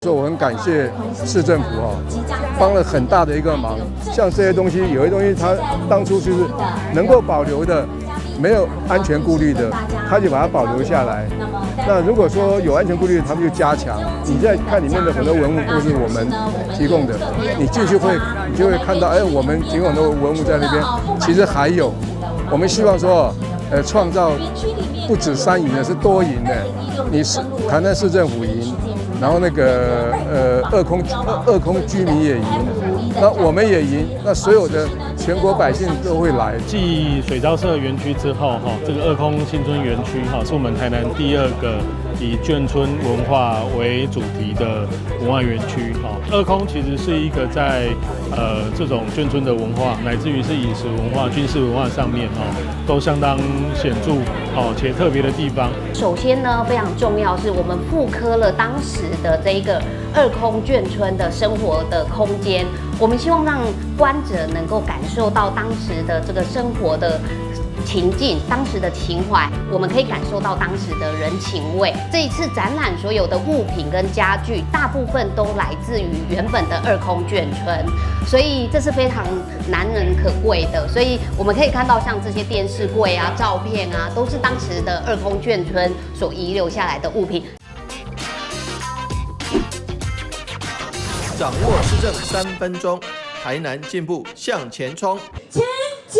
說我很感謝市政府哦，幫了很大的一個忙。像這些東西，有些東西它當初就是能夠保留的，沒有安全顧慮的，他就把它保留下來。那如果說有安全顧慮，他們就加強。你在看裡面的很多文物都是我們提供的，你進去會，你就會看到，哎，我們提供很多文物在那邊。其實還有，我們希望說，創造不止三贏的，是多贏的。你是台南市政府贏，然後那個二空居民也贏，那我們也贏，那所有的全國百姓都會來。繼水交社園區之後，哈，這個二空新村園區，哈，是我們台南第二個以眷村文化為主題的文化園區。哈，二空其實是一個在這種眷村的文化，乃至於是飲食文化、軍事文化上面，哈，都相當顯著，哦且特別的地方。首先呢，非常重要是我們復刻了當時的這一個二空眷村的生活的空間，我們希望讓觀者能夠感受到當時的這個生活的情境，當時的情懷，我們可以感受到當時的人情味。這一次展覽所有的物品跟家具，大部分都來自於原本的二空眷村，所以這是非常難能可貴的。所以我們可以看到，像這些電視櫃啊、照片啊，都是當時的二空眷村所遺留下來的物品。掌握市政3分鐘，台南進步向前衝。勤儉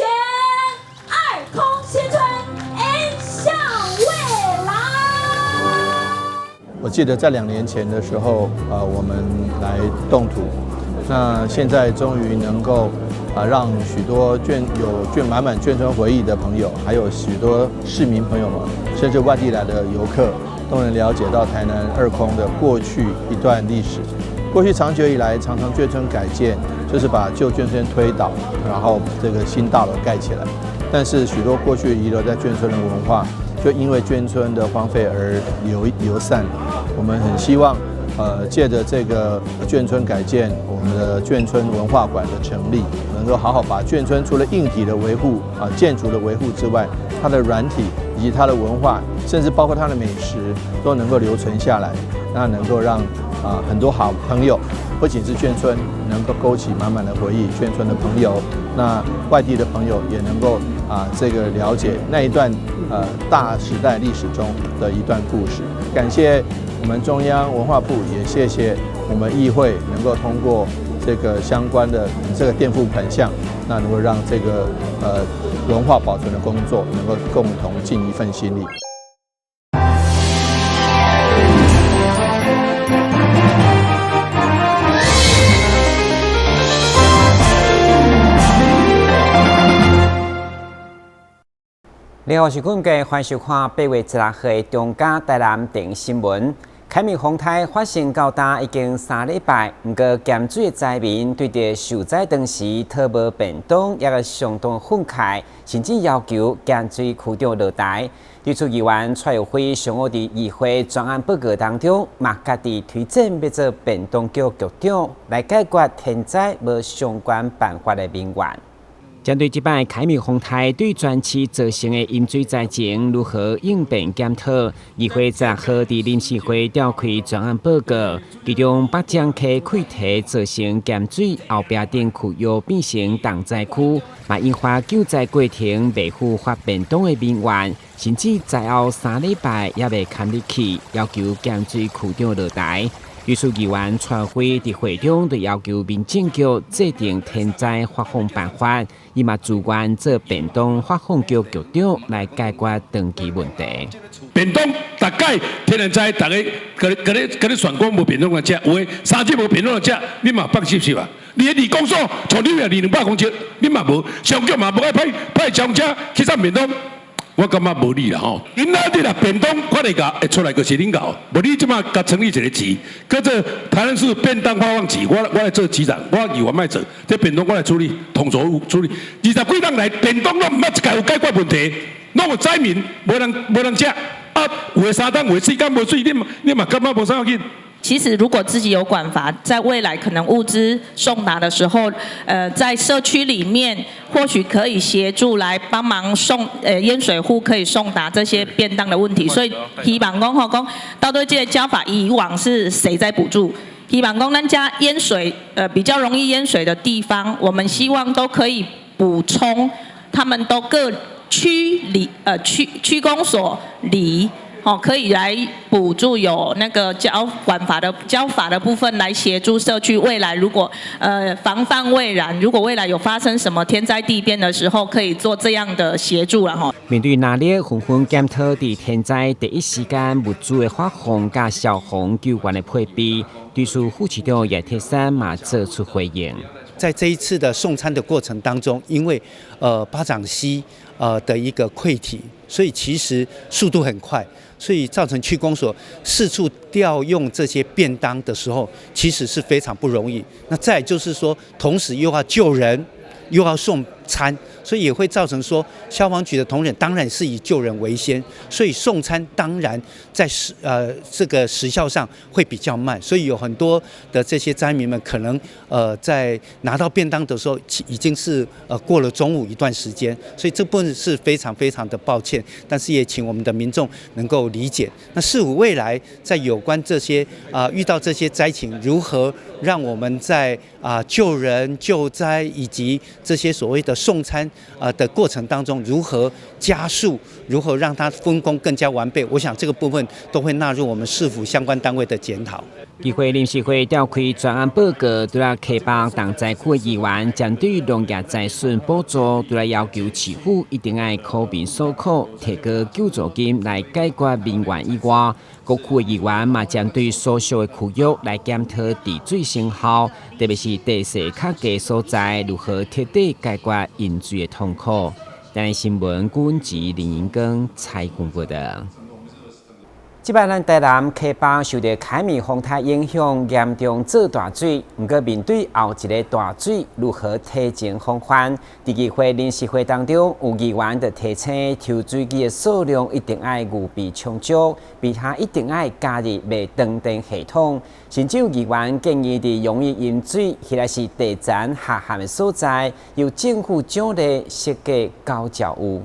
二空新村，迎向未來。我記得在2年前的時候，我們來動土，那現在終於能夠啊，讓許多眷有眷滿滿眷村回憶的朋友，還有許多市民朋友們，甚至外地來的遊客，都能了解到台南二空的過去一段歷史。過去長久以來，常常眷村改建就是把舊眷村推倒，然後這個新大樓蓋起來。但是許多過去遺留在眷村的文化，就因為眷村的荒廢而流散了。我們很希望，借着這個眷村改建，我們的眷村文化館的成立，能夠好好把眷村除了硬體的維護啊、建築的維護之外，它的軟體以及它的文化，甚至包括它的美食，都能夠留存下來。那能夠讓啊很多好朋友，不僅是眷村能夠勾起滿滿的回憶，眷村的朋友，那外地的朋友也能夠啊這個了解那一段大時代歷史中的一段故事。感謝我們中央文化部，也謝謝我們議會能夠通過這個相關的這個墊付款項，那能夠讓這個文化保存的工作能夠共同盡一份心力。你好，是今嘅歡迎收看8月16號的中嘉台南電新聞。凱米風颱發生到今已經3禮拜，毋過鹹水的災民對著受災當時討無便當，也閣相當憤慨，甚至要求鹹水區長落台。對此，議員蔡育輝上午佇議會專案報告當中，嘛家己推薦欲做便當局局長來解決天災無相關辦法的民怨。針對這擺凱米風颱對全市造成的淹水災情如何應變檢討，議會10號佇臨時會召開專案報告，其中北漳溪潰堤造成鹹水後壁頂區域變成重災區，嘛引發救災過程未赴發便當的民怨，甚至災後3禮拜猶未堪入去，要求鹹水區長落台。於是議員蔡輝佇會中就要求民政局制定天災發放辦法，伊嘛自願做便當發放局局長來解決長期問題。便當逐擺天然災，逐家共你算講無便當來食，有的3日無便當來食，你嘛放心是吧？你的里公所從你遐200公尺，你嘛無，消局嘛無愛派消防車去送便當。我感覺無理啦吼！𪜶仔日若便當看會𠢕，會出來就是恁𠢕。無你這馬共成立一個局，叫做台南市便當發放局，我來做局長，我議員莫做，這便當我來處理，統籌處理。20幾冬來便當攏毋捌一擺有解決問題，攏有災民無人食，啊，有的3冬，有的4工無水，你嘛感覺無啥要緊。其實如果自己有管筏，在未來可能物資送達的時候，在社區裡面或許可以協助來幫忙送，淹水戶可以送達這些便當的問題。所以希望講吼講，到底這個交法以往是誰在補助？希望講咱遮淹水，比較容易淹水的地方，我們希望都可以補充，他們都各區里，區公所里，哦，可以來補助有那個交管罰的交罰的部分來協助社區。未來如果防範未然，如果未來有發生什麼天災地變的時候，可以做這樣的協助啦。吼。面對哪裡紛紛檢討佇天災第一時間物資的發放佮消防救援的配備，對此副市長葉鐵珊嘛做出回應。在這一次的送餐的過程當中，因為八掌溪的一個潰堤，所以其實速度很快。所以造成區公所四處調用這些便當的時候，其實是非常不容易。那再就是說，同時又要救人，又要送餐，所以也會造成說，消防局的同仁當然是以救人為先，所以送餐當然在這個時效上會比較慢。所以有很多的這些災民們可能在拿到便當的時候，已經是過了中午一段時間，所以這部分是非常非常的抱歉，但是也請我們的民眾能夠理解。那市府未來在有關這些遇到這些災情，如何讓我們在救人救災以及這些所謂的送餐的過程當中，如何加速，如何讓它分工更加完備？我想這個部分都會納入我們市府相關單位的檢討。議會臨時會召開專案報告，除了溪北重災區的議員針對農業災損補助，除了要求市府一定愛苦民所苦，提高救助金來解決民怨以外，各區的議員嘛針對所屬的區域來檢討治水成效，特別是地勢較低所在，如何徹底解決淹水的痛苦。台南新聞郭吉林英光採訪報道。這擺咱台南溪北受著凱米風颱影響，嚴重做大水。毋過面對後一个大水，如何提前防範？佇議會臨時會當中，有議員就提醒，抽水機的數量一定愛預備充足，並且一定愛加入袂斷電系統。甚至有議員建議，佇容易淹水或者是地層下陷的所在，由政府獎勵設計高腳屋。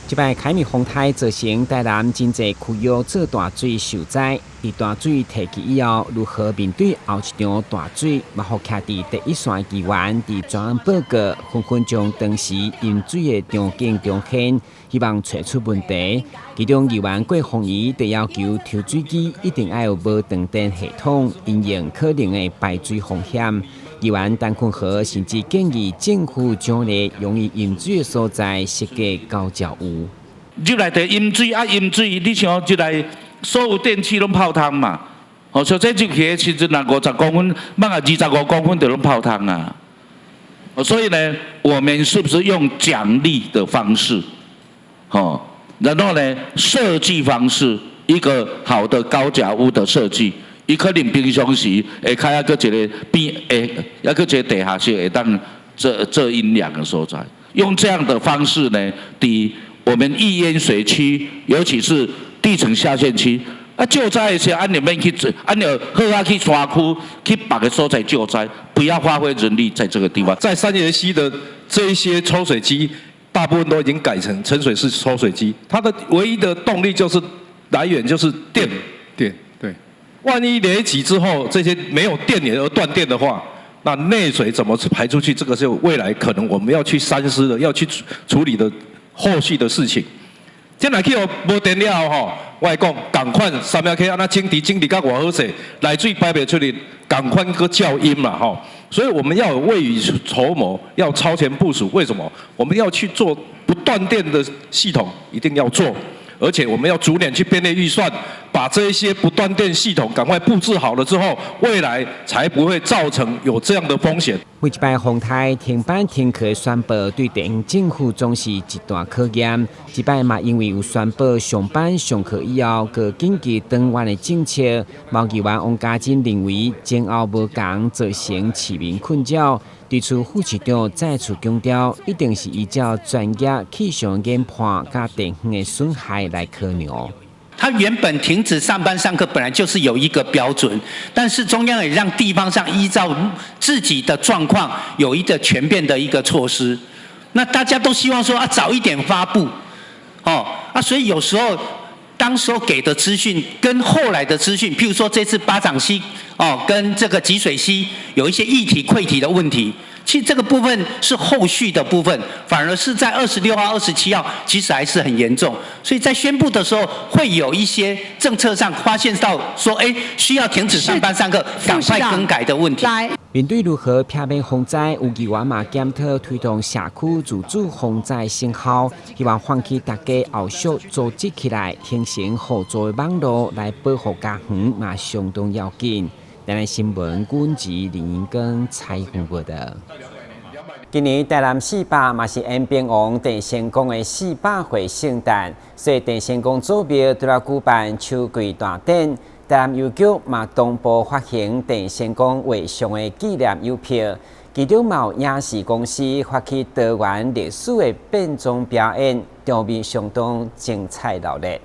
這擺凱米風颱造成台南真濟區域做大水受災，佇大水退去以後，如何面對後一場大水？嘛，予徛佇第一線議員佇專案報告，紛紛將當時淹水的場景重現，希望揣出問題。其中議員郭鳳儀就要求抽水機一定愛有無斷電系統，因應可能的排水風險。議員陳坤和甚至建議政府獎勵容易淹水的所在設計高腳屋。入來就淹水啊，淹水，你像入來所有電器攏泡湯嘛。哦，像這入去的時陣，若50公分，莫啊25公分就攏泡湯啊。所以呢，我們是不是用獎勵的方式，哦，然後呢，設計方式，一個好的高腳屋的設計。伊可能平常時會開抑閣一个邊，會抑閣一个地下室會當做做陰涼的所在。用這樣的方式呢，佇我們易淹水區，尤其是地層下陷區，啊救災的時候，按你免去做，按你好啊去山區去別个所在救災，不要花費人力在這個地方。在三爺溪的這一些抽水機，大部分都已經改成沉水式抽水機，它的唯一的動力就是來源就是電電。對。萬一雷擊之後，這些沒有電源而斷電的話，那內水怎麼排出去？這個是未來可能我們要去三思的，要去處理的後續的事情。這若去予無電了吼，我會講，仝款三峽溪按怎整治，整治甲偌好勢，內水排袂出去，仝款閣照淹啦吼。所以我們要有未雨綢繆，要超前部署。為什麼？我們要去做不斷電的系統，一定要做。而且我們要逐年去編列預算，把這一些不斷電系統趕快布置好了之後，未來才不會造成有這樣的風險。每一擺風颱停班停課的宣布，對地方政府總是一大考驗。這擺嘛，因為有宣布上班上課以後，閣緊急轉彎的政策，某議員王家珍認為前後無仝，造成市民困擾。對此，副市長再次強調，一定是依照專業氣象研判佮地方的損害來考量。他原本停止上班上課，本來就是有一個標準，但是中央也讓地方上依照自己的狀況有一個權變的一個措施。那大家都希望說啊，早一點發布，哦啊，所以有時候當時候給的資訊跟後來的資訊，譬如說這次八掌溪哦，跟這個集水溪有一些議題潰堤的問題，其實這個部分是後續的部分，反而是在26號、27號，其實還是很嚴重。所以在宣布的時候，會有一些政策上發現到說，哎，需要停止上班上課，趕快更改的問題。面對如何避免洪災，有議員嘛檢討推動社區自主防災成效，希望喚起大家後續組織起來，形成互助的網路來保護家園，嘛相當要緊。台南新聞，軍籍林英根採訪報導。今年台南四百嘛是延平王鄭成功的400歲聖誕，所以鄭成功祖廟除了舉辦秋季大典，台南郵局嘛同步發行鄭成功畫像的紀念郵票，其中嘛有影視公司發起多元歷史的變裝表演，場面相當精彩熱烈。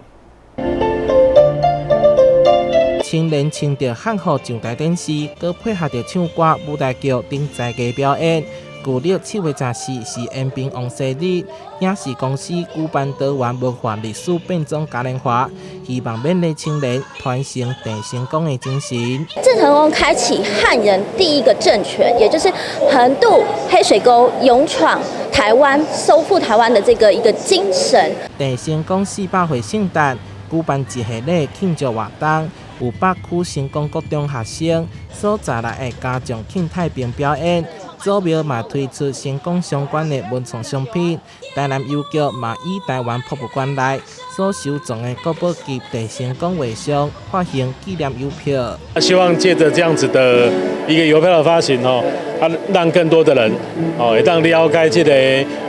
青年穿著漢服上台展示，閣配合著唱歌、舞台劇等才藝表演。舊曆7月14是延平王生日，影視公司舉辦多元文化歷史變裝嘉年華，希望勉勵青年傳承鄭成功的精神。鄭成功開啟漢人第一個政權，也就是橫渡黑水溝、勇闖台灣、收復台灣的這個一個精神。鄭成功400歲聖誕，舉辦一系列慶祝活動，有北區成功國中學生所在來的家長慶太平表演。祖廟嘛推出成功相關的文創商品，台南郵局嘛以台灣博物館內所收藏的國寶級鄭成功畫像發行紀念郵票。希望借著這樣子的一個郵票的發行，吼，啊，讓更多的人，哦，會當了解這個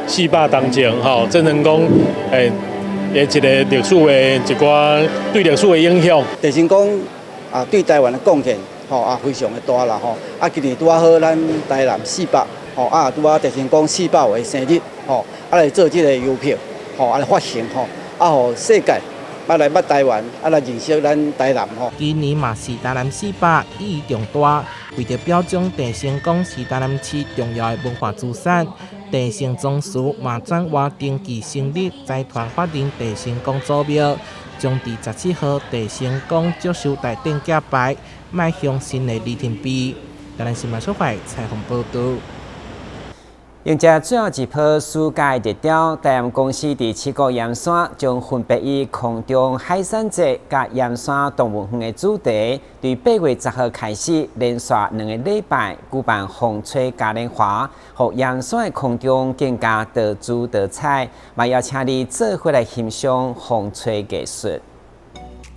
400當前，吼，鄭成功，的一個歷史的一寡對歷史的影響。鄭成功啊，對台灣的貢獻。吼啊，非常的大啦吼！啊，今年拄仔好，咱台南四百，吼啊，拄仔鄭成功400歲生日，吼啊來做這個郵票，吼啊來發行，吼啊，予世界啊來捌台灣，啊來認識咱台南吼。今年嘛是台南四百意義重大，為著表彰鄭成功是台南市重要的文化資產，鄭成宗祠嘛轉活登記成立財團法人鄭成功祖廟，將佇17號鄭成功祝壽大典揭牌。邁向新的里程碑。台南新聞小懷採訪報導。迎接最後一波暑假熱潮，台鹽公司佇七股鹽山將分別以空中海產節佮鹽山動物園的主題，對8月10號開始連續2個禮拜舉辦風吹嘉年華，予鹽山的空中更加多姿多彩，嘛邀請你做伙來欣賞風吹藝術。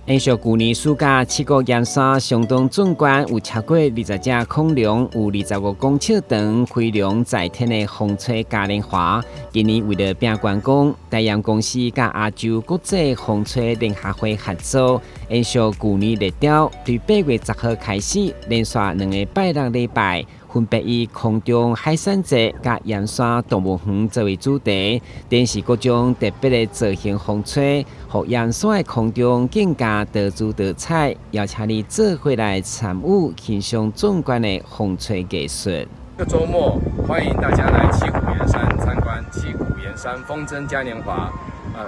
延續舊年暑假，七股鹽山相當壯觀，有超過20隻恐龍，有25公尺長飛龍在天的風吹嘉年華。今年為了拼觀光，台鹽公司佮亞洲國際風吹聯合會合作，延續舊年熱潮，對8月10號開始，連續2個拜六禮拜，分別以空中海產節佮鹽山動物園作為主題，展示各種特別的造型風吹，予鹽山的空中更加多姿多彩。邀請你做伙來參與欣賞壯觀的風吹藝術。這個週末，歡迎大家來七股鹽山參觀七股鹽山風箏嘉年華。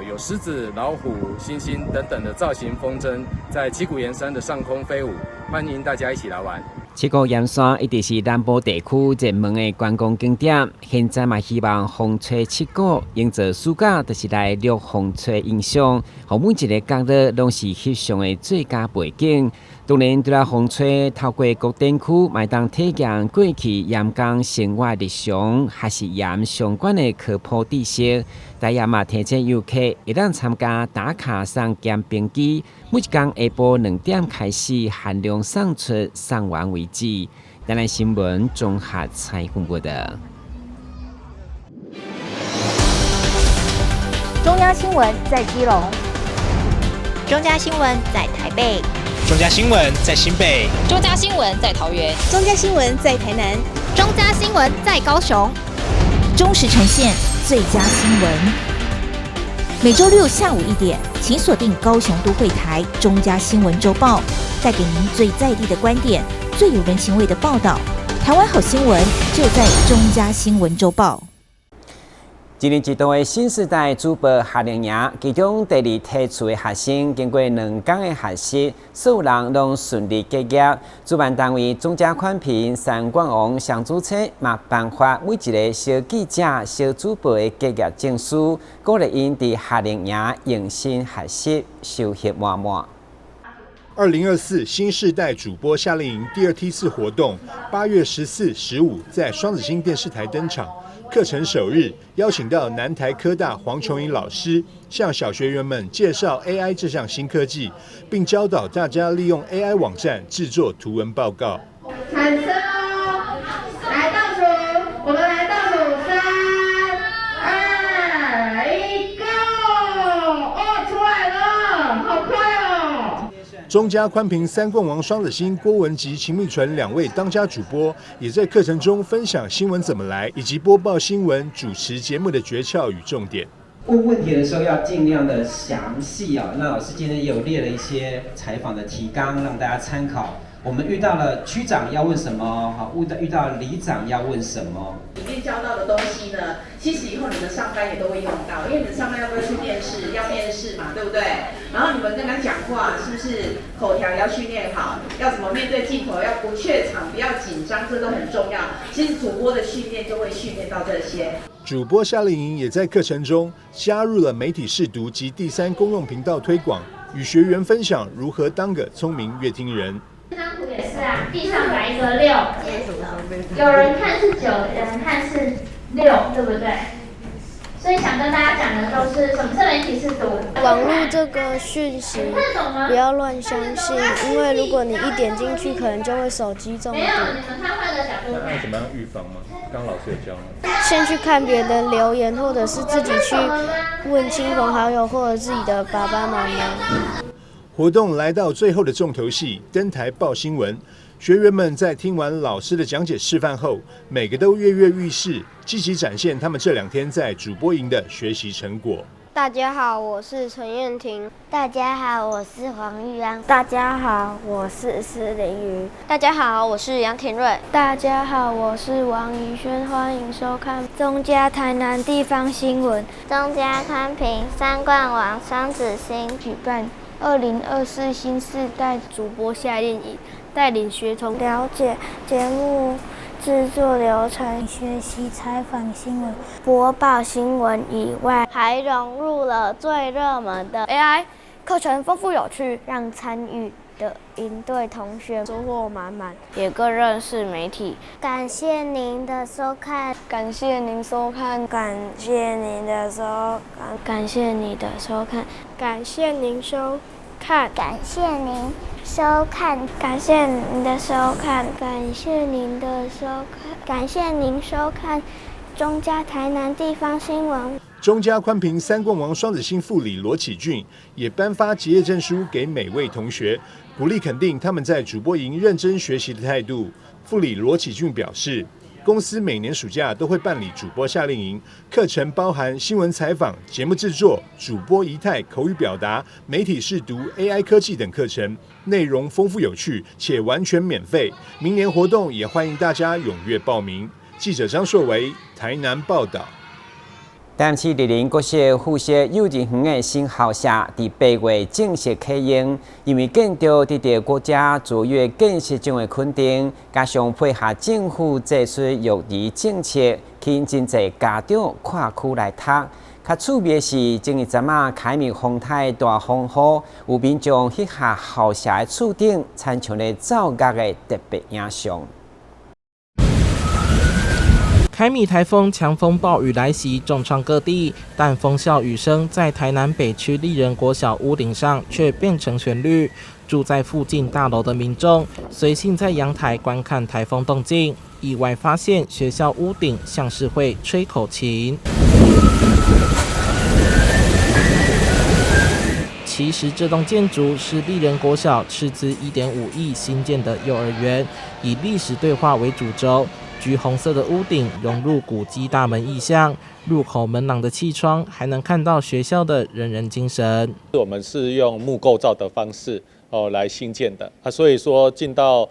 有獅子、老虎、猩猩等等的造型風箏在七股鹽山的上空飛舞，歡迎大家一起來玩。七股鹽山一直是南部地區熱門的觀光景點，現在嘛希望風吹七股，營造暑假就是來錄風吹影像，予每一个角落攏是翕相的最佳背景。當然，除了風吹，透過各展區，嘛會當體驗過去鹽工生活日常，還是鹽相關的科普知識。台鹽嘛提醒遊客，會當參加打卡送鹹冰機，每一工下晡2點開始，限量送出，送完為止。台南新聞綜合採訪報導。中央新聞在基隆，中嘉新聞在台北。中嘉新聞在新北，中嘉新聞在桃園，中嘉新聞在台南，中嘉新聞在高雄，忠實呈現最佳新聞。每週六下午1點，請鎖定高雄都會台中嘉新聞週報，帶給您最在地的觀點，最有人情味的報道。台灣好新聞就在中嘉新聞週報。一年一度的新世代主播夏令營，其中第二梯次的學生經過2工的學習，所有人攏順利結業。主辦單位中嘉寬頻三冠王雙子星嘛頒發每一个小記者、小主播的結業證書，鼓勵𪜶佇夏令營用心學習，收穫滿滿。2024新世代主播夏令營第二梯次活動，8月14、15在雙子星電視台登場。課程首日，邀請到南台科大黃瓊穎老師，向小學員們介紹 AI 這項新科技，並教導大家利用 AI 網站製作圖文報告。產生哦，來倒數，我們來倒數三、二、一，Go！哦，出來了，好快哦！中嘉寬頻三冠王雙子星郭文吉、秦密純兩位當家主播，也在課程中分享新聞怎麼來，以及播報新聞、主持節目的訣竅與重點。問問題的時候要盡量的詳細啊。那老師今天也有列了一些採訪的提綱，讓大家參考。我們遇到了區長要問什麼？好，遇到里長要問什麼？裡面教到的東西呢，其實以後你們上班也都會用到，因為你們上班要不要去面試？要面試嘛，對不對？然後你們跟他講話，是不是口條也要訓練好？要怎麼面對鏡頭？要不怯場，不要緊張，這都很重要。其實主播的訓練就會訓練到這些。主播夏令營也在課程中加入了媒體識讀及第三公用頻道推廣，與學員分享如何當個聰明閱聽人。這張圖也是啊，地上擺一個六，有人看是九，有人看是六，對不對？所以想跟大家講的都是什麼是媒體識讀？網絡這個訊息不要亂相信，因為如果你一點進去，可能就會手機中毒。沒有，你們看換個角度。那怎麼樣預防嗎？剛老師有教嗎？先去看別人的留言，或者是自己去問親朋好友，或者自己的爸爸媽媽。活動來到最後的重頭戲，登台報新聞。學員們在聽完老師的講解示範後，每個都躍躍欲試，積極展現他們這2天在主播營的學習成果。大家好，我是陳燕婷。大家好，我是黃玉安。大家好，我是施玲瑜。大家好，我是楊廷瑞。大家好，我是王怡軒。歡迎收看中嘉台南地方新聞。中嘉寬頻三冠王雙子星舉辦2024新世代主播夏令營，帶領學童了解節目製作流程，學習採訪新聞、播報新聞以外，還融入了最熱門的 AI 課程，豐富有趣，讓參與的營隊同學收穫滿滿，也更認識媒體。感謝您的收看，感謝您收看，感謝您的收看，感謝你的收看，感謝您收看，感謝您收看，感謝您的收看，感謝您的收看，感謝您收看中嘉台南地方新聞。中嘉寬頻三冠王雙子星副理羅啟俊也頒發結業證書給每位同學，鼓勵肯定他們在主播營認真學習的態度。副理羅啟俊表示，公司每年暑假都會辦理主播夏令營，課程包含新聞採訪、節目製作、主播儀態、口語表達、媒體識讀、AI 科技等課程，內容豐富有趣，且完全免費。明年活動也歡迎大家踴躍報名。記者張碩維台南報道。台南市立林國小附設幼稚園的新校舍，佇8月正式啟用。因為建築得到國家卓越建設獎的肯定，加上配合政府做出育兒政策，吸引真濟家長跨區來讀。較趣味的是，前一陣仔凱米風台大風雨，有民眾翕下校舍的厝頂，親像咧奏樂的特別影像。凱米颱風強風暴雨來襲，重創各地，但風嘯雨聲在台南北區立人國小屋頂上卻變成旋律。住在附近大樓的民眾隨性在陽台觀看颱風動靜，意外發現學校屋頂像是會吹口琴。其實這棟建築是立人國小斥資1.5億新建的幼兒園，以歷史對話為主軸。橘紅色的屋頂融入古蹟大門意象，入口門廊的氣窗還能看到學校的仁人精神。我們是用木構造的方式哦來興建的啊，所以說進到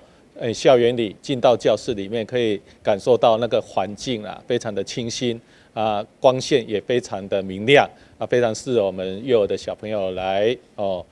校園裡，進到教室裡面，可以感受到那個環境啊，非常的清新啊，光線也非常的明亮啊，非常適合我們幼兒的小朋友來哦，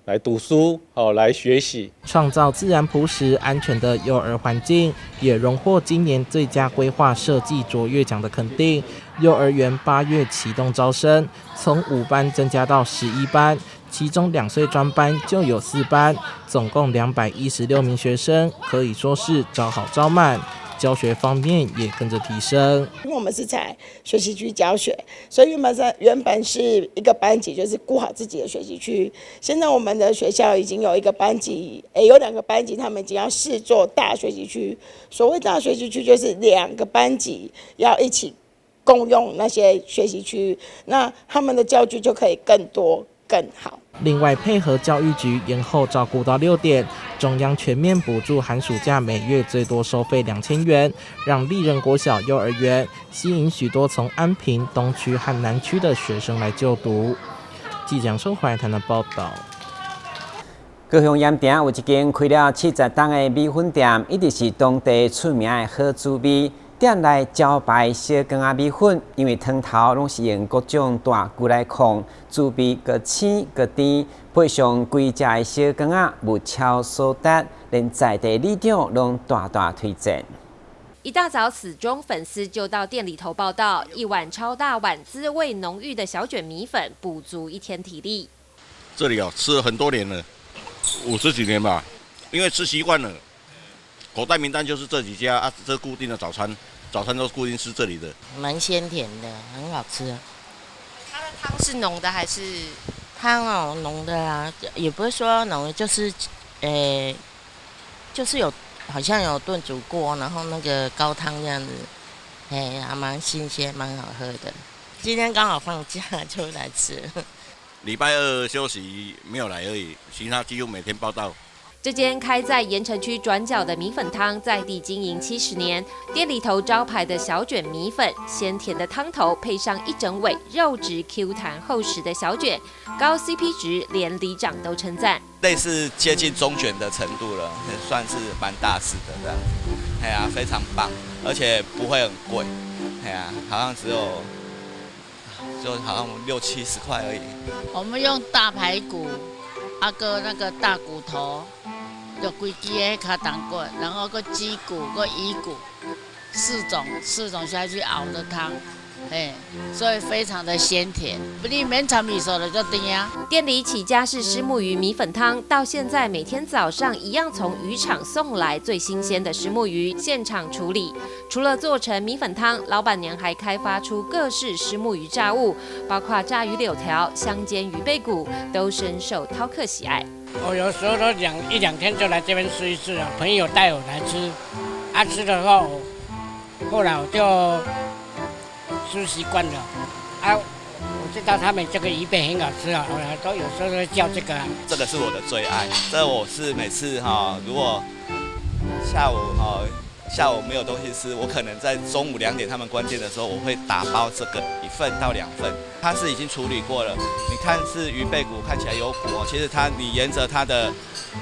來讀書哦，來學習。創造自然樸實、安全的幼兒環境，也榮獲今年最佳規劃設計卓越獎的肯定。幼兒園8月啟動招生，從5班增加到11班，其中2歲專班就有4班，總共216名學生，可以說是招好招滿。教學方面也跟着提升。因為我們是在學習區教學，所以原本是一個班級，就是顧好自己的學習區。現在我們的學校已經有一個班級，有兩個班級，他們已經要試做大學習區。所謂大學習區，就是兩個班級要一起共用那些學習區，那他們的教具就可以更多更好。另外，配合教育局延後照顧到6點，中央全面補助寒暑假每月最多收費2000元，讓立人國小幼兒園吸引許多從安平東區和南區的學生來就讀。記者收懷台的報道。高雄鹽埕有一間開了70冬的米粉店，一直是當地出名的好滋味。店內招牌小羹仔米粉，因為湯頭攏是用各種大龜來控，滋味閣鮮閣甜，配上規隻的小羹仔，物超所值，連在地里長攏大大推薦。一大早，死忠粉絲就到店裡頭報到，一碗超大碗、滋味濃郁的小卷米粉，補足一天體力。這裡哦，吃了很多年了，50幾年吧，因為吃習慣了。口袋名單就是這幾家啊，這固定的早餐，早餐都固定吃這裡的。蠻鮮甜的，很好吃。它的湯是濃的還是？湯哦，濃的啊，也不是說濃，就是，就是有好像有燉煮過，然後那個高湯這樣子，還蠻新鮮，蠻好喝的。今天剛好放假，就來吃。禮拜二休息沒有來而已，其他幾乎每天報到。這間開在鹽埕區轉角的米粉湯，在地經營70年。店裡頭招牌的小卷米粉，鮮甜的湯頭配上一整尾肉質 Q 彈厚實的小卷，高 CP 值，連里長都稱讚。類似接近中卷的程度了，算是蠻大隻的這樣子。哎呀，非常棒，而且不會很貴。哎呀，好像只有就好像六七十塊而已。我們用大排骨，啊閣那個大骨頭。就規支的跤頭骨，然後閣雞骨、閣魚骨，四種下去熬的湯，哎，所以非常的鮮甜。你免摻味噌就足甜啊。店裡起家是虱目魚米粉湯，到現在每天早上一樣從漁場送來最新鮮的虱目魚，現場處理。除了做成米粉湯，老闆娘還開發出各式虱目魚炸物，包括炸魚柳條、香煎魚背骨，都深受饕客喜愛。我有時候都一兩天就來這邊吃一次啊，朋友帶我來吃，啊吃的後，後來我就吃習慣了，啊，我知道他們這個魚背很好吃啊，我都有時候都叫這個。這個是我的最愛，這我是每次哈，如果下午沒有東西吃，我可能在中午2點他們關店的時候，我會打包這個1份到2份。它是已經處理過了，你看是魚背骨，看起來有骨哦，其實它你沿着它的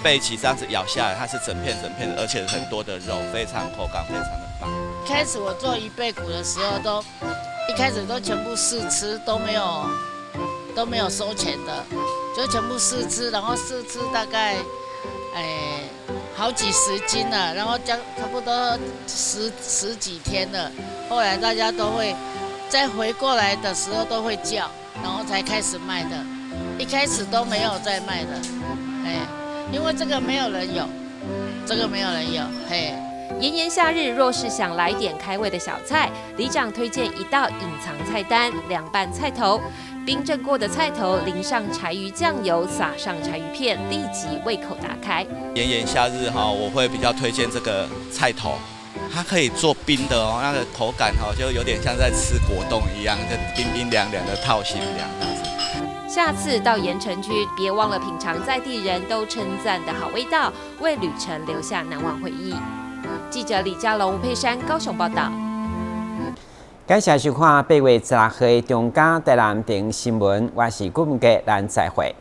背鰭這樣子咬下來，它是整片整片的，而且很多的肉，非常口感非常的棒。開始我做魚背骨的時候都，一開始都全部試吃，都沒有收錢的，就全部試吃，然後試吃大概，好幾十斤了，然後將差不多十幾天了，後來大家都會再回過來的時候都會叫，然後才開始賣的，一開始都沒有在賣的，因為這個沒有人有，這個沒有人有，嘿。炎炎夏日，若是想來點開胃的小菜，里長推薦一道隱藏菜單——涼拌菜頭。冰鎮過的菜頭，淋上柴魚醬油，撒上柴魚片，立即胃口大開。炎炎夏日哈，我會比較推薦這個菜頭，它可以做冰的哦，那個口感哈，就有點像在吃果凍一樣，就冰冰涼涼的透心涼這樣子。下次到鹽埕區，別忘了品嘗在地人都稱讚的好味道，為旅程留下難忘回憶。記者李佳龍、吳佩珊高雄報道。感謝收看8月16號的中嘉台南電新聞，我是顧文傑，咱再會。